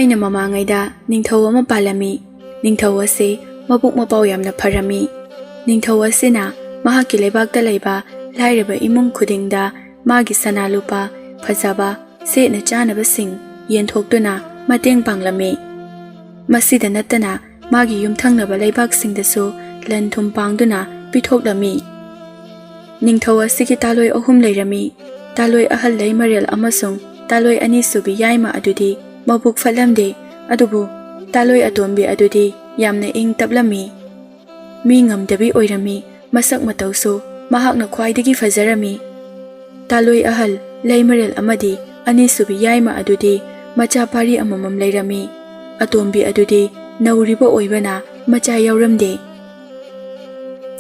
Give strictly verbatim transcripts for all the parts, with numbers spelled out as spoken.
ꯊꯥꯏꯅ ꯃꯃꯥꯡꯉꯩꯗ ꯅꯤꯡꯊꯧ ꯑꯃ ꯄꯥꯜꯂꯝꯃꯤ꯫ ꯅꯤꯡꯊꯧ ꯑꯁꯤ ꯃꯕꯨꯛ ꯃꯄꯥꯎ ꯌꯥꯝꯅ ꯐꯔꯝꯃꯤ꯫ ꯅꯤꯡꯊꯧ ꯑꯁꯤꯅ ꯃꯍꯥꯛꯀꯤ ꯂꯩꯕꯥꯛꯇ ꯂꯩꯕ ꯂꯥꯏꯔꯕ ꯏꯃꯨꯡ ꯈꯨꯗꯤꯡꯗ ꯃꯥꯒꯤ ꯁꯅꯥ ꯂꯨꯄꯥ, ꯐꯖꯕ, ꯁꯦꯠꯅ ꯆꯥꯅꯕꯁꯤꯡ ꯌꯦꯟꯊꯣꯛꯇꯨꯅ ꯃꯇꯦꯡ ꯄꯥꯡꯂꯝꯃꯤ꯫ ꯃꯁꯤꯗ ꯅꯠꯇꯅ ꯃꯥꯒꯤ ꯌꯨꯝꯊꯪꯅꯕ ꯂꯩꯕꯥꯛꯁꯤꯡꯗꯁꯨ ꯂꯟ ꯊꯨꯝ ꯄꯥꯡꯗꯨꯅ ꯄꯤꯊꯣꯛꯂꯝꯃꯤ꯫ ꯅꯤꯡꯊꯧ ꯑꯁꯤꯒꯤ ꯇꯥꯂꯣꯏ ꯑꯍꯨꯝ ꯂꯩꯔꯝꯃꯤ꯫ ꯇꯥꯂꯣꯏ ꯑꯍꯜ ꯂꯩꯃꯔꯦꯜ ꯑꯃꯁꯨꯡ ꯇꯥꯂꯣꯏ ꯑꯅꯤꯁꯨꯕꯤ ꯌꯥꯏꯃ ꯑꯗꯨꯗꯤ ꯃꯕꯨꯛ ꯐꯠꯂꯝꯗꯦ, ꯑꯗꯨꯕꯨ ꯇꯥꯂꯣꯏ ꯑꯇꯣꯝꯕꯤ ꯑꯗꯨꯗꯤ ꯌꯥꯝꯅ ꯏꯪ ꯇꯞꯂꯝꯃꯤ꯫ ꯃꯤ ꯉꯝꯗꯕꯤ ꯑꯣꯏꯔꯝꯃꯤ꯫ ꯃꯁꯛ ꯃꯇꯧꯁꯨ ꯃꯍꯥꯛꯅ ꯈ꯭ꯋꯥꯏꯗꯒꯤ ꯐꯖꯔꯝꯃꯤ꯫ ꯇꯥꯂꯣꯏ ꯑꯍꯜ ꯂꯩꯃꯔꯦꯜ ꯑꯃꯗꯤ ꯑꯅꯤꯁꯨꯕꯤ ꯌꯥꯏꯃ ꯑꯗꯨꯗꯤ ꯃꯆꯥ ꯄꯥꯔꯤ ꯑꯃꯃꯝ ꯂꯩꯔꯝꯃꯤ꯫ ꯑꯇꯣꯝꯕꯤ ꯑꯗꯨꯗꯤ ꯅꯧꯔꯤꯕ ꯑꯣꯏꯕꯅ ꯃꯆꯥ ꯌꯥꯎꯔꯝꯗꯦ꯫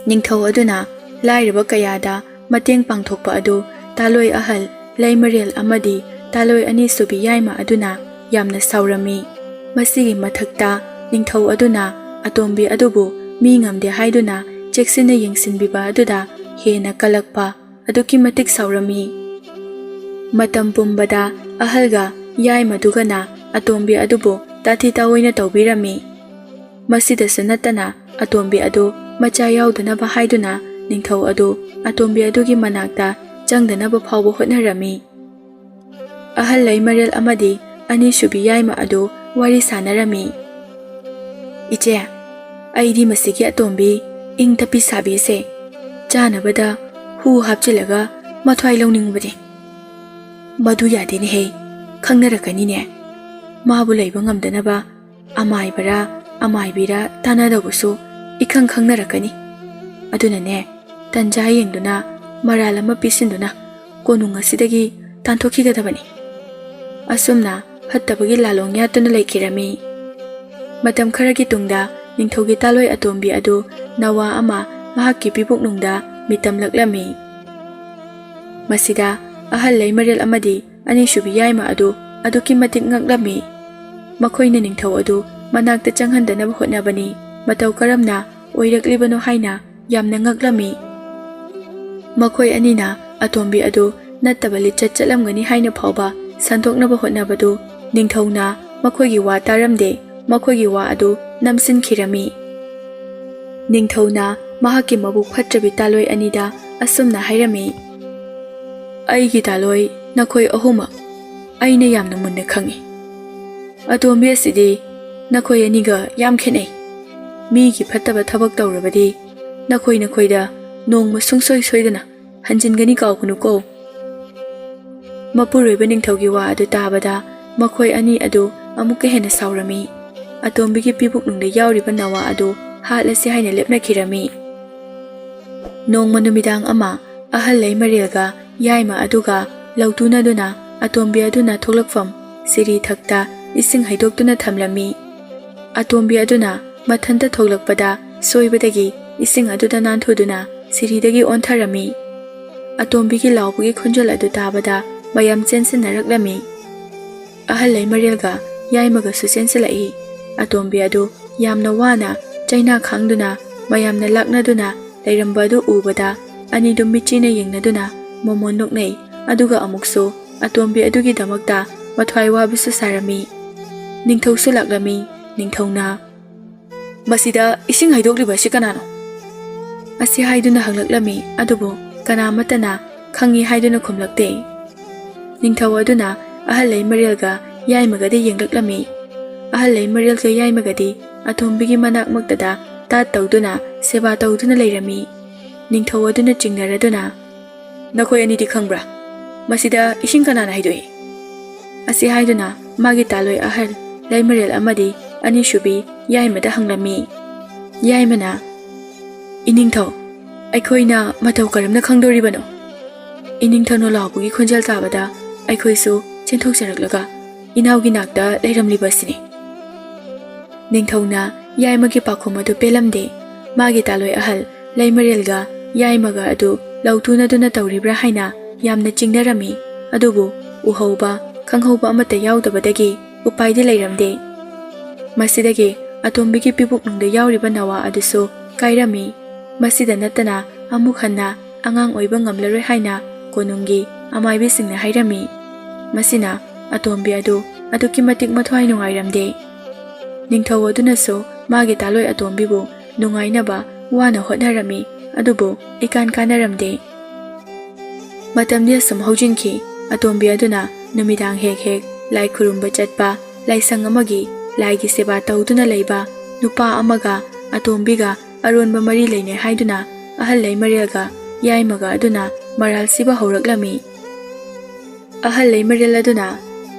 ꯅꯤꯡꯊꯧ ꯑꯗꯨꯅ ꯂꯥꯏꯔꯕ ꯀꯌꯥꯗ ꯃꯇꯦꯡ ꯄꯥꯡꯊꯣꯛꯄ ꯑꯗꯨ ꯇꯥꯂꯣꯏ ꯑꯍꯜ ꯂꯩꯃꯔꯦꯜ ꯑꯃꯗꯤ ꯇꯥꯂꯣꯏ ꯑꯅꯤꯁꯨꯕꯤ ꯌꯥꯏꯃ ꯑꯗꯨꯅ ꯌꯥꯝꯅ ꯁꯥꯎꯔꯝꯃꯤ꯫ ꯃꯁꯤꯒꯤ ꯃꯊꯛꯇ ꯅꯤꯡꯊꯧ ꯑꯗꯨꯅ ꯑꯇꯣꯝꯕꯤ ꯑꯗꯨꯕꯨ ꯃꯤ ꯉꯝꯗꯦ ꯍꯥꯏꯗꯨꯅ ꯆꯦꯛꯁꯤꯟꯅ ꯌꯦꯡꯁꯤꯟꯕꯤꯕ ꯑꯗꯨꯗ ꯍꯦꯟꯅ ꯀꯜꯂꯛꯄ ꯑꯗꯨꯛꯀꯤ ꯃꯇꯤꯛ ꯁꯥꯎꯔꯝꯃꯤ꯫ ꯃꯇꯝ ꯄꯨꯝꯕꯗ ꯑꯍꯜꯒ ꯌꯥꯏꯃꯗꯨꯒꯅ ꯑꯇꯣꯝꯕꯤ ꯑꯗꯨꯕꯨ ꯇꯥꯊꯤ ꯇꯥꯑꯣꯏꯅ ꯇꯧꯕꯤꯔꯝꯃꯤ꯫ ꯃꯁꯤꯗꯁꯨ ꯅꯠꯇꯅ ꯑꯇꯣꯝꯕꯤ ꯑꯗꯨ ꯃꯆꯥ ꯌꯥꯎꯗꯅꯕ ꯍꯥꯏꯗꯨꯅ ꯅꯤꯡꯊꯧ ꯑꯗꯨ ꯑꯇꯣꯝꯕꯤ ꯑꯗꯨꯒꯤ ꯃꯅꯥꯛꯇ ꯆꯪꯗꯅꯕ ꯐꯥꯎꯕ ꯍꯣꯠꯅꯔꯝꯃꯤ꯫ ꯑꯍꯜ ꯂꯩꯃꯔꯦꯜ ꯑꯃꯗꯤ ꯑꯅꯤꯁꯨꯕꯤ ꯌꯥꯏꯃ ꯑꯗꯨ ꯋꯥꯔꯤ ꯁꯥꯟꯅꯔꯝꯃꯤ꯫ "ꯏꯆꯦ, ꯑꯩꯗꯤ ꯃꯁꯤꯒꯤ ꯑꯇꯣꯝꯕꯤ ꯏꯪ ꯇꯞꯄꯤ ꯁꯥꯕꯤꯁꯦ ꯆꯥꯅꯕꯗ ꯍꯨ ꯍꯥꯞꯆꯤꯜꯂꯒ ꯃꯊ꯭ꯋꯥꯏ ꯂꯧꯅꯤꯡꯕꯅꯤ꯫ ꯃꯗꯨ ꯌꯥꯗꯦꯅꯦꯍꯦ, ꯈꯪꯅꯔꯛꯀꯅꯤꯅꯦ꯫ ꯃꯥꯕꯨ ꯂꯩꯕ ꯉꯝꯗꯅꯕ ꯑꯃꯥꯏꯕꯔꯥ ꯑꯃꯥꯏꯕꯤꯔꯥ ꯇꯥꯟꯅꯗꯧꯕꯁꯨ ꯏꯈꯪ ꯈꯪꯅꯔꯛꯀꯅꯤ꯫ ꯑꯗꯨꯅꯅꯦ, ꯇꯟꯖꯥ ꯌꯦꯡꯗꯨꯅ ꯃꯔꯥꯜ ꯑꯃ ꯄꯤꯁꯤꯟꯗꯨꯅ ꯀꯣꯅꯨꯡ ꯑꯁꯤꯗꯒꯤ ꯇꯥꯟꯊꯣꯛꯈꯤꯒꯗꯕꯅꯤ꯫" ꯑꯁꯨꯝꯅ ꯐꯠꯇꯕꯒꯤ ꯂꯥꯂꯣꯡ ꯌꯥꯠꯇꯨꯅ ꯂꯩꯈꯤꯔꯝꯃꯤ꯫ ꯃꯇꯝ ꯈꯔꯒꯤ ꯇꯨꯡꯗ ꯅꯤꯡꯊꯧꯒꯤ ꯇꯥꯂꯣꯏ ꯑꯇꯣꯝꯕꯤ ꯑꯗꯨ ꯅꯋꯥ ꯑꯃ ꯃꯍꯥꯛꯀꯤ ꯄꯤꯕꯨꯛꯅꯨꯡꯗ ꯃꯤꯇꯝꯂꯛꯂꯝꯃꯤ꯫ ꯃꯁꯤꯗ ꯑꯍꯜ ꯂꯩꯃꯔꯦꯜ ꯑꯃꯗꯤ ꯑꯅꯤꯁꯨꯕꯤ ꯌꯥꯏꯃ ꯑꯗꯨ ꯑꯗꯨꯛꯀꯤ ꯃꯇꯤꯛ ꯉꯛꯂꯝꯃꯤ꯫ ꯃꯈꯣꯏꯅ ꯅꯤꯡꯊꯧ ꯑꯗꯨ ꯃꯅꯥꯛꯇ ꯆꯪꯍꯟꯗꯅꯕ ꯍꯣꯠꯅꯕꯅꯤ꯫ ꯃꯇꯧ ꯀꯔꯝꯅ ꯑꯣꯏꯔꯛꯂꯤꯕꯅꯣ ꯍꯥꯏꯅ ꯌꯥꯝꯅ ꯉꯛꯂꯝꯃꯤ꯫ ꯃꯈꯣꯏ ꯑꯅꯤꯅ ꯑꯇꯣꯝꯕꯤ ꯑꯗꯨ ꯅꯠꯇꯕ ꯂꯤꯆꯠ ꯆꯠꯂꯝꯒꯅꯤ ꯍꯥꯏꯅ ꯐꯥꯎꯕ ꯁꯟꯗꯣꯛꯅꯕ ꯍꯣꯠꯅꯕꯗꯨ ꯅꯤꯡꯊꯧꯅ ꯃꯈꯣꯏꯒꯤ ꯋꯥ ꯇꯥꯔꯝꯗꯦ꯫ ꯃꯈꯣꯏꯒꯤ ꯋꯥ ꯑꯗꯨ ꯅꯝꯁꯤꯟꯈꯤꯔꯝꯃꯤ꯫ ꯅꯤꯡꯊꯧꯅ ꯃꯍꯥꯛꯀꯤ ꯃꯕꯨꯛ ꯐꯠꯇ꯭ꯔꯕꯤ ꯇꯥꯂꯣꯏ ꯑꯅꯤꯗ ꯑꯁꯨꯝꯅ ꯍꯥꯏꯔꯝꯃꯤ, "ꯑꯩꯒꯤ ꯇꯥꯂꯣꯏ, ꯅꯈꯣꯏ ꯑꯍꯨꯝꯃꯛ ꯑꯩꯅ ꯌꯥꯝꯅ ꯃꯨꯟꯅ ꯈꯪꯏ꯫ ꯑꯇꯣꯝꯕꯤ ꯑꯁꯤꯗꯤ ꯅꯈꯣꯏ ꯑꯅꯤꯒ ꯌꯥꯝ ꯈꯦꯠꯅꯩ꯫ ꯃꯤꯒꯤ ꯐꯠꯇꯕ ꯊꯕꯛ ꯇꯧꯔꯕꯗꯤ ꯅꯈꯣꯏ ꯅꯈꯣꯏꯗ ꯅꯣꯡꯃ ꯁꯨꯡꯁꯣꯏ ꯁꯣꯏꯗꯅ ꯍꯟꯖꯤꯟꯒꯅꯤ, ꯀꯥꯎꯒꯅꯨꯀꯣ꯫" ꯃꯄꯨꯔꯣꯏꯕ ꯅꯤꯡꯊꯧꯒꯤ ꯋꯥ ꯑꯗꯨ ꯇꯥꯕꯗ ꯃꯈꯣꯏ ꯑꯅꯤ ꯑꯗꯨ ꯑꯃꯨꯛꯀ ꯍꯦꯟꯅ ꯁꯥꯎꯔꯝꯃꯤ꯫ ꯑꯇꯣꯝꯕꯤꯒꯤ ꯄꯤꯕꯨꯛꯅꯨꯡꯗ ꯌꯥꯎꯔꯤꯕ ꯅꯋꯥ ꯑꯗꯨ ꯍꯥꯠꯂꯁꯤ ꯍꯥꯏꯅ ꯂꯦꯞꯅꯈꯤꯔꯝꯃꯤ꯫ ꯅꯣꯡꯃ ꯅꯨꯃꯤꯗꯥꯡ ꯑꯃ ꯑꯍꯜ ꯂꯩꯃꯔꯦꯜꯒ ꯌꯥꯏꯃ ꯑꯗꯨꯒ ꯂꯧꯇꯨꯅꯗꯨꯅ ꯑꯇꯣꯝꯕꯤ ꯑꯗꯨꯅ ꯊꯣꯛꯂꯛꯐꯝ ꯁꯤꯔꯤ ꯊꯛꯇ ꯏꯁꯤꯡ ꯍꯩꯗꯣꯛꯇꯨꯅ ꯊꯝꯂꯝꯃꯤ꯫ ꯑꯇꯣꯝꯕꯤ ꯑꯗꯨꯅ ꯃꯊꯟꯇ ꯊꯣꯛꯂꯛꯄꯗ ꯁꯣꯏꯕꯗꯒꯤ ꯏꯁꯤꯡ ꯑꯗꯨꯗ ꯅꯥꯟꯊꯨꯗꯨꯅ ꯁꯤꯔꯤꯗꯒꯤ ꯑꯣꯟꯊꯔꯝꯃꯤ꯫ ꯑꯇꯣꯝꯕꯤꯒꯤ ꯂꯥꯎꯕꯒꯤ ꯈꯣꯟꯖꯦꯜ ꯑꯗꯨ ꯇꯥꯕꯗ ꯃꯌꯥꯝ ꯆꯦꯟꯁꯤꯟꯅꯔꯛꯂꯝꯃꯤ꯫ ꯑꯍꯜ ꯂꯩꯃꯔꯦꯜꯒ ꯌꯥꯏꯃꯒꯁꯨ ꯆꯦꯟꯁꯤꯜꯂꯛꯏ꯫ ꯑꯇꯣꯝꯕꯤ ꯑꯗꯨ ꯌꯥꯝꯅ ꯋꯥꯅ ꯆꯩꯅꯥ ꯈꯥꯡꯗꯨꯅ ꯃꯌꯥꯝꯅ ꯂꯥꯛꯅꯗꯨꯅ ꯂꯩꯔꯝꯕ ꯑꯗꯨ ꯎꯕꯗ ꯑꯅꯤꯗꯨ ꯃꯤꯠꯆꯤꯅ ꯌꯦꯡꯅꯗꯨꯅ ꯃꯣꯃꯣꯟ ꯅꯣꯛꯅꯩ꯫ ꯑꯗꯨꯒ ꯑꯃꯨꯛꯁꯨ ꯑꯇꯣꯝꯕꯤ ꯑꯗꯨꯒꯤꯗꯃꯛꯇ ꯃꯊ꯭ꯋꯥꯏ ꯋꯥꯕꯁꯨ ꯁꯥꯔꯝꯃꯤ꯫ ꯅꯤꯡꯊꯧꯁꯨ ꯂꯥꯛꯂꯝꯃꯤ꯫ ꯅꯤꯡꯊꯧꯅ, "ꯃꯁꯤꯗ ꯏꯁꯤꯡ ꯍꯩꯗꯣꯛꯂꯤꯕ ꯑꯁꯤ ꯀꯅꯥꯅꯣ?" ꯑꯁꯤ ꯍꯥꯏꯗꯨꯅ ꯍꯪꯂꯛꯂꯝꯃꯤ, ꯑꯗꯨꯕꯨ ꯀꯅꯥꯃꯠꯇꯅ ꯈꯪꯏ ꯍꯥꯏꯗꯨꯅ ꯈꯨꯝꯂꯛꯇꯦ꯫ ꯅꯤꯡꯊꯧ ꯑꯗꯨꯅ ꯑꯍꯜ ꯂꯩꯃꯔꯦꯜꯒ ꯌꯥꯏꯃꯒꯗ ꯌꯦꯡꯂꯛꯂꯝꯃꯤ꯫ ꯑꯍꯜ ꯂꯩꯃꯔꯦꯜꯒ ꯌꯥꯏꯃꯒꯗꯤ ꯑꯇꯣꯝꯕꯤꯒꯤ ꯃꯅꯥꯛꯃꯛꯇꯗ ꯇꯥꯠ ꯇꯧꯗꯨꯅ ꯁꯦꯕꯥ ꯇꯧꯗꯨꯅ ꯂꯩꯔꯝꯃꯤ꯫ ꯅꯤꯡꯊꯧ ꯑꯗꯨꯅ ꯆꯤꯡꯅꯔꯗꯨꯅ, "ꯅꯈꯣꯏ ꯑꯅꯤꯗꯤ ꯈꯪꯕ꯭ꯔꯥ? ꯃꯁꯤꯗ ꯏꯁꯤꯡ ꯀꯅꯥꯅ ꯍꯩꯗꯣꯛꯏ?" ꯑꯁꯤ ꯍꯥꯏꯗꯨꯅ ꯃꯥꯒꯤ ꯇꯥꯂꯣꯏ ꯑꯍꯜ ꯂꯩꯃꯔꯦꯜ ꯑꯃꯗꯤ ꯑꯅꯤꯁꯨꯕꯤ ꯌꯥꯏꯃꯗ ꯍꯪꯂꯝꯃꯤ꯫ ꯌꯥꯏꯃꯅ, "ꯏꯅꯤꯡꯊꯧ, ꯑꯩꯈꯣꯏꯅ ꯃꯇꯧ ꯀꯔꯝꯅ ꯈꯪꯗꯣꯔꯤꯕꯅꯣ? ꯏꯅꯤꯡꯊꯧꯅ ꯂꯥꯎꯕꯒꯤ ꯈꯣꯟꯖꯦꯜ ꯇꯥꯕꯗ ꯑꯩꯈꯣꯏꯁꯨ ꯆꯦꯟꯊꯣꯛꯆꯔꯛꯂꯒ ꯏꯅꯥꯎꯒꯤ ꯅꯥꯛꯇ ꯂꯩꯔꯝꯂꯤꯕ ꯑꯁꯤꯅꯤ꯫" ꯅꯤꯡꯊꯧꯅ ꯌꯥꯏꯃꯒꯤ ꯄꯥꯎꯈꯨꯝ ꯑꯗꯨ ꯄꯦꯜꯂꯝꯗꯦ꯫ ꯃꯥꯒꯤ ꯇꯥꯂꯣꯏ ꯑꯍꯜ ꯂꯩꯃꯔꯦꯜꯒ ꯌꯥꯏꯃꯒ ꯑꯗꯨ ꯂꯧꯇꯨꯅꯗꯨꯅ ꯇꯧꯔꯤꯕ꯭ꯔꯥ ꯍꯥꯏꯅ ꯌꯥꯝꯅ ꯆꯤꯡꯅꯔꯝꯃꯤ꯫ ꯑꯗꯨꯕꯨ ꯎꯍꯧꯕ, ꯈꯪꯍꯧꯕ ꯑꯃꯠꯇ ꯌꯥꯎꯗꯕꯗꯒꯤ ꯎꯄꯥꯏꯗꯤ ꯂꯩꯔꯝꯗꯦ꯫ ꯃꯁꯤꯗꯒꯤ ꯑꯇꯣꯝꯕꯤꯒꯤ ꯄꯤꯕꯨꯛꯅꯨꯡꯗ ꯌꯥꯎꯔꯤꯕ ꯅꯋꯥ ꯑꯗꯨꯁꯨ ꯀꯥꯏꯔꯝꯃꯤ꯫ ꯃꯁꯤꯗ ꯅꯠꯇꯅ ꯑꯃꯨꯛ ꯍꯟꯅ ꯑꯉꯥꯡ ꯑꯣꯏꯕ ꯉꯝꯂꯔꯣꯏ ꯍꯥꯏꯅ ꯀꯣꯅꯨꯡꯒꯤ ꯑꯃꯥꯏꯕꯤꯁꯤꯡꯅ ꯍꯥꯏꯔꯝꯃꯤ꯫ ꯃꯁꯤꯅ ꯑꯇꯣꯝꯕꯤ ꯑꯗꯨ ꯑꯗꯨꯛꯀꯤ ꯃꯇꯤꯛ ꯃꯊ꯭ꯋꯥꯏ ꯅꯨꯡꯉꯥꯏꯔꯝꯗꯦ꯫ ꯅꯤꯡꯊꯧ ꯑꯗꯨꯅꯁꯨ ꯃꯥꯒꯤ ꯇꯥꯂꯣꯏ ꯑꯇꯣꯝꯕꯤꯕꯨ ꯅꯨꯡꯉꯥꯏꯅꯕ ꯋꯥꯅ ꯍꯣꯠꯅꯔꯝꯃꯤ, ꯑꯗꯨꯕꯨ ꯏꯀꯥꯟ ꯀꯥꯟꯅꯔꯝꯗꯦ꯫ ꯃꯇꯝꯗꯤ ꯑꯁꯨꯝ ꯍꯧꯖꯤꯟꯈꯤ꯫ ꯑꯇꯣꯝꯕꯤ ꯑꯗꯨꯅ ꯅꯨꯃꯤꯗꯥꯡ ꯍꯦꯛ ꯍꯦꯛ ꯂꯥꯏ ꯈꯨꯔꯨꯝꯕ ꯆꯠꯄ, ꯂꯥꯏꯁꯪ ꯑꯃꯒꯤ ꯂꯥꯏꯒꯤ ꯁꯦꯕꯥ ꯇꯧꯗꯨꯅ ꯂꯩꯕ ꯅꯨꯄꯥ ꯑꯃꯒ ꯑꯇꯣꯝꯕꯤꯒ ꯑꯔꯣꯟꯕ ꯃꯔꯤ ꯂꯩꯅꯩ ꯍꯥꯏꯗꯨꯅ ꯑꯍꯜ ꯂꯩꯃꯔꯦꯜꯒ ꯌꯥꯏꯃꯒ ꯑꯗꯨꯅ ꯃꯔꯥꯜ ꯁꯤꯕ ꯍꯧꯔꯛꯂꯝꯃꯤ꯫ ꯑꯍꯜ ꯂꯩꯃꯔꯦꯜ ꯑꯗꯨꯅ,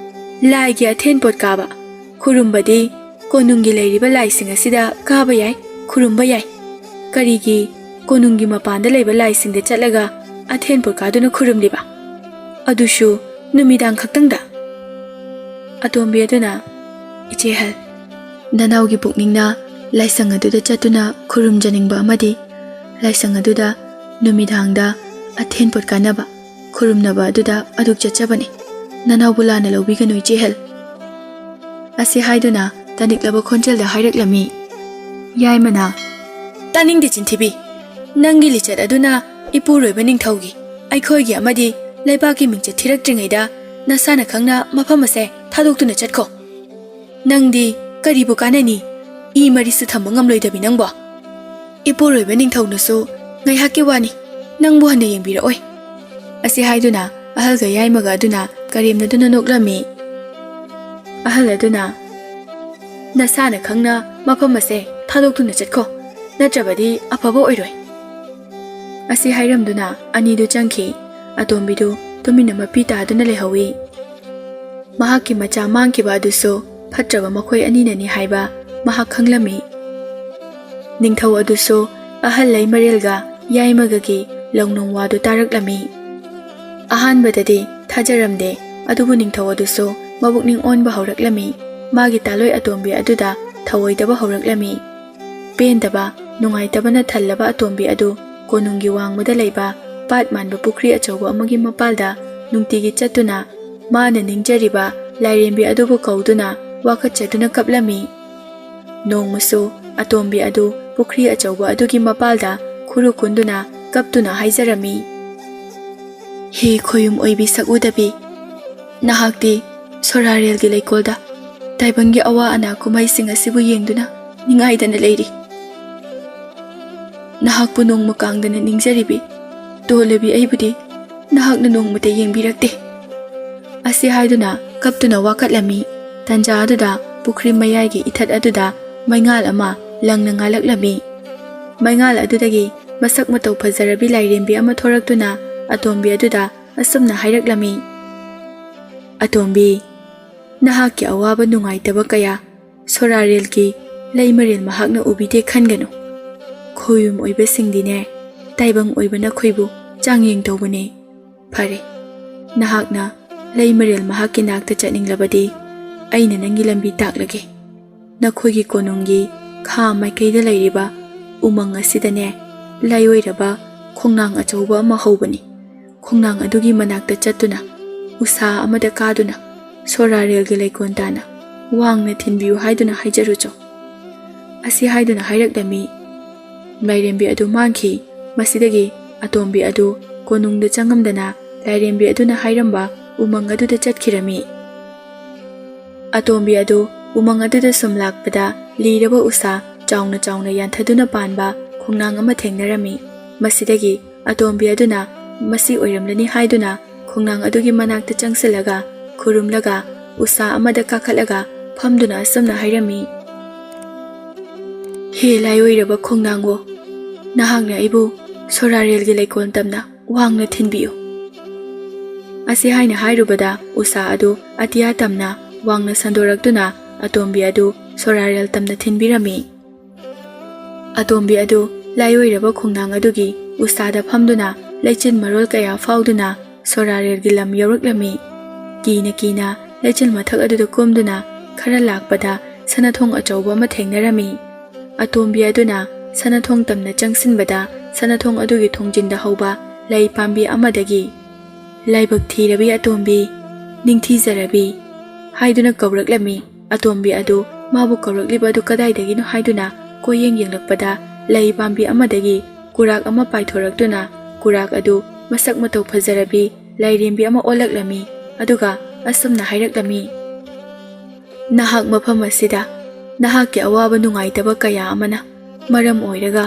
"ꯂꯥꯏꯒꯤ ꯑꯊꯦꯟ ꯄꯣꯠ ꯀꯥꯕ, ꯈꯨꯔꯨꯝꯕꯗꯤ ꯀꯣꯅꯨꯡꯒꯤ ꯂꯩꯔꯤꯕ ꯂꯥꯏꯁꯤꯡ ꯑꯁꯤꯗ ꯀꯥꯕ ꯌꯥꯏ, ꯈꯨꯔꯨꯝꯕ ꯌꯥꯏ꯫ ꯀꯔꯤꯒꯤ ꯀꯣꯅꯨꯡꯒꯤ ꯃꯄꯥꯟꯗ ꯂꯩꯕ ꯂꯥꯏꯁꯤꯡꯗ ꯆꯠꯂꯒ ꯑꯊꯦꯟ ꯄꯣꯠ ꯀꯥꯗꯨꯅ ꯈꯨꯔꯨꯝꯂꯤꯕ? ꯑꯗꯨꯁꯨ ꯅꯨꯃꯤꯗꯥꯡ ꯈꯛꯇꯪꯗ?" ꯑꯇꯣꯝꯕꯤ ꯑꯗꯨꯅ, "ꯏꯆꯦ ꯑꯍꯜ, ꯅꯅꯥꯎꯒꯤ ꯄꯨꯛꯅꯤꯡꯅ ꯂꯥꯏꯁꯪ ꯑꯗꯨꯗ ꯆꯠꯇꯨꯅ ꯈꯨꯔꯨꯝꯖꯅꯤꯡꯕ ꯑꯃꯗꯤ ꯂꯥꯏꯁꯪ ꯑꯗꯨꯗ ꯅꯨꯃꯤꯗꯥꯡꯗ ꯑꯊꯦꯟ ꯄꯣꯠ ꯀꯥꯅꯕ, ꯈꯨꯔꯨꯝꯅꯕ ꯑꯗꯨꯗ ꯑꯗꯨꯛ ꯆꯠꯆꯕꯅꯤ꯫ ꯅꯅꯥꯎꯕꯨ ꯂꯥꯟꯅ ꯂꯧꯕꯤꯒꯅꯨ, ꯏꯆꯦ ꯑꯍꯜ"꯫ ꯑꯁꯤ ꯍꯥꯏꯗꯨꯅ ꯇꯅꯤꯛꯂꯕ ꯈꯣꯟꯖꯦꯜꯗ ꯍꯥꯏꯔꯛꯂꯝꯃꯤ꯫ ꯌꯥꯏꯃꯅ, "ꯇꯥꯅꯤꯡꯗꯦ ꯆꯤꯟꯊꯤꯕꯤ, ꯅꯪꯒꯤ ꯂꯤꯆꯠ ꯑꯗꯨꯅ ꯏꯄꯨꯔꯣꯏꯕ ꯅꯤꯡꯊꯧꯒꯤ, ꯑꯩꯈꯣꯏꯒꯤ ꯑꯃꯗꯤ ꯂꯩꯕꯥꯛꯀꯤ ꯃꯤꯡꯆꯠ ꯊꯤꯔꯛꯇ꯭ꯔꯤꯉꯩꯗ ꯅꯁꯥꯅ ꯈꯪꯅ ꯃꯐꯝ ꯑꯁꯦ ꯊꯥꯗꯣꯛꯇꯨꯅ ꯆꯠꯈꯣ꯫ ꯅꯪꯗꯤ ꯀꯔꯤꯕꯨ ꯀꯥꯟꯅꯅꯤ? ꯏ ꯃꯔꯤꯁꯨ ꯊꯝꯕ ꯉꯝꯂꯣꯏꯗꯕꯤ ꯅꯪꯕꯣ꯫ ꯏꯄꯨꯔꯣꯏꯕ ꯅꯤꯡꯊꯧꯅꯁꯨ ꯉꯥꯏꯍꯥꯛꯀꯤ ꯋꯥꯅꯤ, ꯅꯪꯕꯨ ꯍꯟꯅ ꯌꯦꯡꯕꯤꯔꯛꯑꯣꯏ"꯫ ꯑꯁꯤ ꯍꯥꯏꯗꯨꯅ ꯑꯍꯜꯒ ꯌꯥꯏꯃꯒ ꯑꯗꯨꯅ ꯀꯔꯦꯝꯅꯗꯨꯅ ꯅꯣꯛꯂꯝꯃꯤ꯫ ꯑꯍꯜ ꯑꯗꯨꯅ, "ꯅꯁꯥꯅ ꯈꯪꯅ ꯃꯐꯝ ꯑꯁꯦ ꯊꯥꯗꯣꯛꯇꯨꯅ ꯆꯠꯈꯣ, ꯅꯠꯇ꯭ꯔꯕꯗꯤ ꯑꯐꯕ ꯑꯣꯏꯔꯣꯏ"꯫ ꯑꯁꯤ ꯍꯥꯏꯔꯝꯗꯨꯅ ꯑꯅꯤꯗꯨ ꯆꯪꯈꯤ꯫ ꯑꯇꯣꯝꯕꯤꯗꯨ ꯇꯨꯃꯤꯟꯅ ꯃꯄꯤ ꯇꯥꯗꯨꯅ ꯂꯩꯍꯧꯏ꯫ ꯃꯍꯥꯛꯀꯤ ꯃꯆꯥ ꯃꯥꯡꯈꯤꯕ ꯑꯗꯨꯁꯨ ꯐꯠꯇ꯭ꯔꯕ ꯃꯈꯣꯏ ꯑꯅꯤꯅꯅꯤ ꯍꯥꯏꯕ ꯃꯍꯥꯛ ꯈꯪꯂꯝꯃꯤ꯫ ꯅꯤꯡꯊꯧ ꯑꯗꯨꯁꯨ ꯑꯍꯜ ꯂꯩꯃꯔꯦꯜꯒ ꯌꯥꯏꯃꯒꯒꯤ ꯂꯧꯅꯨꯡ ꯋꯥꯗꯨ ꯇꯥꯔꯛꯂꯝꯃꯤ꯫ ꯑꯍꯥꯟꯕꯗꯗꯤ ꯊꯥꯖꯔꯝꯗꯦ, ꯑꯗꯨꯕꯨ ꯅꯤꯡꯊꯧ ꯑꯗꯨꯁꯨ ꯃꯕꯨꯛꯅꯤꯡ ꯑꯣꯟꯕ ꯍꯧꯔꯛꯂꯝꯃꯤ꯫ ꯃꯥꯒꯤ ꯇꯥꯂꯣꯏ ꯑꯇꯣꯝꯕꯤ ꯑꯗꯨꯗ ꯊꯧꯑꯣꯏꯗꯕ ꯍꯧꯔꯛꯂꯝꯃꯤ꯫ ꯄꯦꯟꯗꯕ, ꯅꯨꯡꯉꯥꯏꯇꯕꯅ ꯊꯜꯂꯕ ꯑꯇꯣꯝꯕꯤ ꯑꯗꯨ ꯀꯣꯅꯨꯡꯒꯤ ꯋꯥꯡꯃꯗ ꯂꯩꯕ ꯄꯥꯠ ꯃꯥꯟꯕ ꯄꯨꯈ꯭ꯔꯤ ꯑꯆꯧꯕ ꯑꯃꯒꯤ ꯃꯄꯥꯜꯗ ꯅꯨꯡꯇꯤꯒꯤ ꯆꯠꯇꯨꯅ ꯃꯥꯅ ꯅꯤꯡꯖꯔꯤꯕ ꯂꯥꯏꯔꯦꯝꯕꯤ ꯑꯗꯨꯕꯨ ꯀꯧꯗꯨꯅ ꯋꯥꯀꯠꯆꯗꯨꯅ ꯀꯞꯂꯝꯃꯤ꯫ ꯅꯣꯡꯃꯁꯨ ꯑꯇꯣꯝꯕꯤ ꯑꯗꯨ ꯄꯨꯈ꯭ꯔꯤ ꯑꯆꯧꯕ ꯑꯗꯨꯒꯤ ꯃꯄꯥꯜꯗ ꯈꯨꯔꯨ ꯀꯨꯟꯗꯨꯅ ꯀꯞꯇꯨꯅ ꯍꯥꯏꯖꯔꯝꯃꯤ, "ꯍꯦ ꯈꯣꯌꯨꯝ ꯑꯣꯏꯕꯤ ꯁꯛꯎꯗꯕꯤ, ꯅꯍꯥꯛꯇꯤ ꯁꯣꯔꯥꯔꯦꯜꯒꯤ ꯂꯩꯀꯣꯜꯗ ꯇꯥꯏꯕꯪꯒꯤ ꯑꯋꯥ ꯑꯅꯥ ꯀꯨꯝꯍꯩꯁꯤꯡ ꯑꯁꯤꯕꯨ ꯌꯦꯡꯗꯨꯅ ꯅꯤꯡꯉꯥꯏꯗꯅ ꯂꯩꯔꯤ꯫ ꯅꯍꯥꯛꯄꯨ ꯅꯣꯡꯃ ꯀꯥꯡꯗꯅ ꯅꯤꯡꯖꯔꯤꯕꯤ, ꯇꯣꯜꯂꯕꯤ ꯑꯩꯕꯨꯗꯤ ꯅꯍꯥꯛꯅ ꯅꯣꯡꯃꯇ ꯌꯦꯡꯕꯤꯔꯛꯇꯦ꯫ ꯑꯁꯤ ꯍꯥꯏꯗꯨꯅ ꯀꯞꯇꯨꯅ ꯋꯥꯀꯠꯂꯝꯃꯤ꯫ ꯇꯟꯖꯥ ꯑꯗꯨꯗ ꯄꯨꯈ꯭ꯔꯤ ꯃꯌꯥꯏꯒꯤ ꯏꯊꯠ ꯑꯗꯨꯗ ꯃꯩꯉꯥꯜ ꯑꯃ ꯂꯪꯅ ꯉꯥꯜꯂꯛꯂꯝꯃꯤ꯫ ꯃꯩꯉꯥꯜ ꯑꯗꯨꯗꯒꯤ ꯃꯁꯛ ꯃꯇꯧ ꯐꯖꯔꯕꯤ ꯂꯥꯏꯔꯦꯝꯕꯤ ꯑꯃ ꯊꯣꯔꯛꯇꯨꯅ ꯑꯇꯣꯝꯕꯤ ꯑꯗꯨꯗ ꯑꯁꯨꯝꯅ ꯍꯥꯏꯔꯛꯂꯝꯃꯤ, "ꯑꯇꯣꯝꯕꯤ, ꯅꯍꯥꯛꯀꯤ ꯑꯋꯥꯕ ꯅꯨꯡꯉꯥꯏꯇꯕ ꯀꯌꯥ ꯁꯣꯔꯥꯔꯦꯜꯒꯤ ꯂꯩꯃꯔꯦꯜ ꯃꯍꯥꯛꯅ ꯎꯕꯤꯗꯦ ꯈꯟꯒꯅꯨ꯫ ꯈꯣꯌꯨꯝ ꯑꯣꯏꯕꯁꯤꯡꯗꯤꯅꯦ, ꯇꯥꯏꯕꯪ ꯑꯣꯏꯕ ꯅꯈꯣꯏꯕꯨ ꯆꯥꯡꯌꯦꯡ ꯇꯧꯕꯅꯦ꯫ ꯐꯔꯦ, ꯅꯍꯥꯛꯅ ꯂꯩꯃꯔꯦꯜ ꯃꯍꯥꯛꯀꯤ ꯅꯥꯛꯇ ꯆꯠꯅꯤꯡꯂꯕꯗꯤ ꯑꯩꯅ ꯅꯪꯒꯤ ꯂꯝꯕꯤ ꯇꯥꯛꯂꯒꯦ꯫ ꯅꯈꯣꯏꯒꯤ ꯀꯣꯅꯨꯡꯒꯤ ꯈꯥ ꯃꯥꯏꯀꯩꯗ ꯂꯩꯔꯤꯕ ꯎꯃꯪ ꯑꯁꯤꯗꯅꯦ, ꯂꯥꯏꯑꯣꯏꯔꯕ ꯈꯣꯡꯅꯥꯡ ꯑꯆꯧꯕ ꯑꯃ ꯍꯧꯕꯅꯤ꯫ ꯈꯣꯡꯅꯥꯡ ꯑꯗꯨꯒꯤ ꯃꯅꯥꯛꯇ ꯆꯠꯇꯨꯅ ꯎꯁꯥ ꯑꯃꯗ ꯀꯥꯗꯨꯅ ꯁꯣꯔꯥꯔꯦꯜꯒꯤ ꯂꯩꯀꯣꯜ ꯇꯥꯅ ꯋꯥꯡꯅ ꯊꯤꯟꯕꯤꯌꯨ ꯍꯥꯏꯗꯨꯅ ꯍꯥꯏꯖꯔꯨꯆꯣ꯫" ꯑꯁꯤ ꯍꯥꯏꯗꯨꯅ ꯍꯥꯏꯔꯛꯂꯝꯃꯤ꯫ ꯂꯥꯏꯔꯦꯝꯕꯤ ꯑꯗꯨ ꯃꯥꯡꯈꯤ꯫ ꯃꯁꯤꯗꯒꯤ ꯑꯇꯣꯝꯕꯤ ꯑꯗꯨ ꯀꯣꯅꯨꯡꯗ ꯆꯪꯉꯝꯗꯅ ꯂꯥꯏꯔꯦꯝꯕꯤ ꯑꯗꯨꯅ ꯍꯥꯏꯔꯝꯕ ꯎꯃꯪ ꯑꯗꯨꯗ ꯆꯠꯈꯤꯔꯝꯃꯤ꯫ ꯑꯇꯣꯝꯕꯤ ꯑꯗꯨ ꯎꯃꯪ ꯑꯗꯨꯗ ꯁꯨꯝ ꯂꯥꯛꯄꯗ ꯂꯤꯔꯕ ꯎꯁꯥ ꯆꯥꯎꯅ ꯆꯥꯎꯅ ꯌꯥꯟꯊꯗꯨꯅ ꯄꯥꯟꯕ ꯈꯣꯡꯅꯥꯡ ꯑꯃ ꯊꯦꯡꯅꯔꯝꯃꯤ꯫ ꯃꯁꯤꯗꯒꯤ ꯑꯇꯣꯝꯕꯤ ꯑꯗꯨꯅ ꯃꯁꯤ ꯑꯣꯏꯔꯝꯂꯅꯤ ꯍꯥꯏꯗꯨꯅ ꯈꯣꯡꯅꯥꯡ ꯑꯗꯨꯒꯤ ꯃꯅꯥꯛꯇ ꯆꯪꯁꯤꯜꯂꯒ ꯈꯨꯔꯨꯝꯂꯒ ꯎꯁꯥ ꯑꯃꯗ ꯀꯥꯈꯠꯂꯒ ꯐꯝꯗꯨꯅ ꯑꯁꯨꯝꯅ ꯍꯥꯏꯔꯝꯃꯤ, "ꯍꯦ ꯂꯥꯏꯑꯣꯏꯔꯕ ꯈꯣꯡꯅꯥꯡꯋꯣ, ꯅꯍꯥꯛꯅ ꯑꯩꯕꯨ ꯁꯣꯔꯥꯔꯦꯜꯒꯤ ꯂꯩꯀꯣꯜ ꯇꯝꯅ ꯋꯥꯡꯅ ꯊꯤꯟꯕꯤꯌꯨ꯫" ꯑꯁꯤ ꯍꯥꯏꯅ ꯍꯥꯏꯔꯨꯕꯗ ꯎꯁꯥ ꯑꯗꯨ ꯑꯇꯤꯌꯥ ꯇꯝꯅ ꯋꯥꯡꯅ ꯁꯟꯗꯣꯔꯛꯇꯨꯅ ꯑꯇꯣꯝꯕꯤ ꯑꯗꯨ ꯁꯣꯔꯥꯔꯦꯜ ꯇꯝꯅ ꯊꯤꯟꯕꯤꯔꯝꯃꯤ꯫ ꯑꯇꯣꯝꯕꯤ ꯑꯗꯨ ꯂꯥꯏꯑꯣꯏꯔꯕ ꯈꯣꯡꯅꯥꯡ ꯑꯗꯨꯒꯤ ꯎꯁꯥꯗ ꯐꯝꯗꯨꯅ ꯂꯩꯆꯤꯟ ꯃꯔꯣꯜ ꯀꯌꯥ ꯐꯥꯎꯗꯨꯅ ꯁꯣꯔꯥꯔꯦꯜꯒꯤ ꯂꯝ ꯌꯧꯔꯛꯂꯝꯃꯤ꯫ ꯀꯤꯅ ꯀꯤꯅ ꯂꯩꯆꯤꯜ ꯃꯊꯛ ꯑꯗꯨꯗ ꯀꯨꯝꯗꯨꯅ ꯈꯔ ꯂꯥꯛꯄꯗ ꯁꯅꯥꯊꯣꯡ ꯑꯆꯧꯕ ꯑꯃ ꯊꯦꯡꯅꯔꯝꯃꯤ꯫ ꯑꯇꯣꯝꯕꯤ ꯑꯗꯨꯅ ꯁꯅꯥꯊꯣꯡ ꯇꯝꯅ ꯆꯪꯁꯤꯟꯕꯗ ꯁꯅꯥꯊꯣꯡ ꯑꯗꯨꯒꯤ ꯊꯣꯡꯖꯤꯟꯗ ꯍꯧꯕ ꯂꯩ ꯄꯥꯝꯕꯤ ꯑꯃꯗꯒꯤ, "ꯂꯥꯏꯕꯛ ꯊꯤꯔꯕꯤ ꯑꯇꯣꯝꯕꯤ, ꯅꯤꯡꯊꯤꯖꯔꯕꯤ" ꯍꯥꯏꯗꯨꯅ ꯀꯧꯔꯛꯂꯝꯃꯤ꯫ ꯑꯇꯣꯝꯕꯤ ꯑꯗꯨ ꯃꯥꯕꯨ ꯀꯧꯔꯛꯂꯤꯕ ꯑꯗꯨ ꯀꯗꯥꯏꯗꯒꯤꯅꯣ ꯍꯥꯏꯗꯨꯅ ꯀꯣꯏꯌꯦꯡ ꯌꯦꯡꯂꯛꯄꯗ ꯂꯩ ꯄꯥꯝꯕꯤ ꯑꯃꯗꯒꯤ ꯀꯨꯔꯥꯛ ꯑꯃ ꯄꯥꯏꯊꯣꯔꯛꯇꯨꯅ ꯀꯨꯔꯥꯛ ꯑꯗꯨ ꯃꯁꯛ ꯃꯇꯧ ꯐꯖꯔꯕꯤ ꯂꯥꯏꯔꯦꯝꯕꯤ ꯑꯃ ꯑꯣꯜꯂꯛꯂꯝꯃꯤ꯫ ꯑꯗꯨꯒ ꯑꯁꯨꯝꯅ ꯍꯥꯏꯔꯛꯂꯝꯃꯤ: "ꯅꯍꯥꯛ ꯃꯐꯝ ꯑꯁꯤꯗ ꯅꯍꯥꯛꯀꯤ ꯑꯋꯥꯕ ꯅꯨꯡꯉꯥꯏꯇꯕ ꯀꯌꯥ ꯑꯃꯅ ꯃꯔꯝ ꯑꯣꯏꯔꯒ